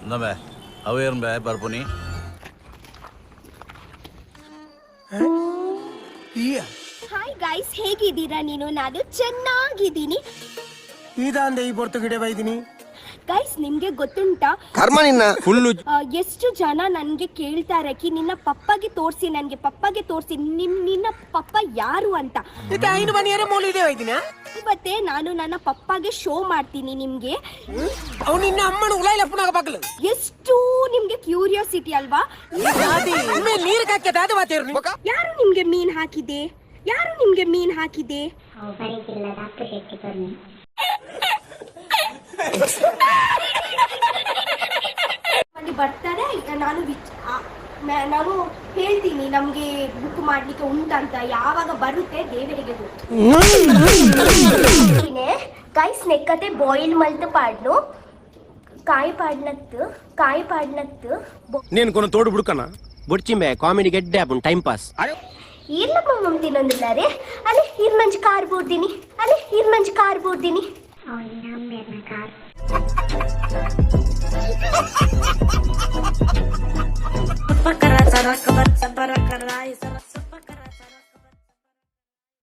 ಇಂದಬೆ ಅವೇರ್ಂಬೆ ಬರ್ಪುನಿ. Hi guys, ಹೇಗಿದ್ದೀರಾ ನೀನು? ನಾನು ಚೆನ್ನಾಗಿದ್ದೀನಿ. ಇದಾಂದೆ ಈ ಪೊರ್ತು ಗಿಡ ಬೈದಿನಿ. ಗೈಸ್, ನಿಮ್ಗೆ ಗೊತ್ತುಂಟಾ? ಕರ್ಮ ನಿನ್ನ. ಫುಲ್ಲು. ಎಷ್ಟು ಜನ ನನ್ಗೆ ಕೇಳ್ತಾರೆ ಕಿ ನಿನ್ನ ಪಪ್ಪಗೆ ತೋರಿಸಿ, ನನ್ಗೆ ಪಪ್ಪಗೆ ತೋರಿಸಿ, ನಿನ್ನ ಪಪ್ಪ ಯಾರು ಅಂತ. ಇತ್ತ ಐನು ಬನಿಯರೆ ಮೂಲ ಇದೆ ಬೈದಿನ. ಇವತ್ತೇ ನಾನು ನನ್ನ ಪಪ್ಪಗೆ ಶೋ ಮಾಡ್ತೀನಿ ನಿಮ್ಗೆ. ಅವ್ ನಿನ್ನ ಅಮ್ಮನ ಉಲಾಯಿಲ ಪುನಾಗ ಪಕ್ಕಲು. ಎಷ್ಟು ನಿಮ್ಗೆ ಕ್ಯೂರಿಯಾಸಿಟಿ ಅಲ್ವಾ? ನೀರು ಕಕ್ಕೆ ದಾದ ಮಾತೇರು. ಯಾರು ನಿಮ್ಗೆ ಮೀನ್ ಹಾಕಿದೆ? ಯಾರು ನಿಮ್ಗೆ ಮೀನ್ ಹಾಕಿದೆ? ಅವು ಬರೀತಿಲ್ಲದ ಅಪ್ಪು ಶೆಟ್ಟಿ ಕೊರ್ನಿ. ಅಲ್ಲಿ ಬರ್ತಾರೆ ಈಗ. ನಾನು ನಾನು ಹೇಳ್ತೀನಿ, ನಮ್ಗೆ ಬುಕ್ ಮಾಡ್ಲಿಕ್ಕೆ ಉಂಟಂತ. ಯಾವಾಗ ಬರುತ್ತೆ ದೇವರಿಗೆ ಗೊತ್ತು. ಗೈಸ್, ನೆಕ್ಕತೆ ಬಾಯ್ಲ್ ಮಲ್ತ್ ಪಾಡ್ನು ಕಾಯಿ ಪಾಡ್ನತ್ತು, ಕಾಯಿ ಪಾಡ್ನತ್ತು. నేను కొన తోడు బుడుకనా ಬುಡ್ಚಿಂಬೆ ಕಾಮಿಡಿ ಗೆಡ್ಡೆ ಆಪುಂಡು ಟೈಮ್ ಪಾಸ್. ಈರ್ಲ ಮಮ್ಮ ತಿನ್ನೊಂದಿಲ್ಲಾರೆ. ಅಲೆ ಇರ್ ಮಂಜ್ ಕಾರ್ ಬೂರ್ದಿನಿ, ಅಲೆ ಇರ್ ಮಂಜ್ ಕಾರ್ ಬೂರ್ದಿನಿ. ಅವು ನಿನ್ನ ಅಂಬೇರ್ನ ಕಾರ್.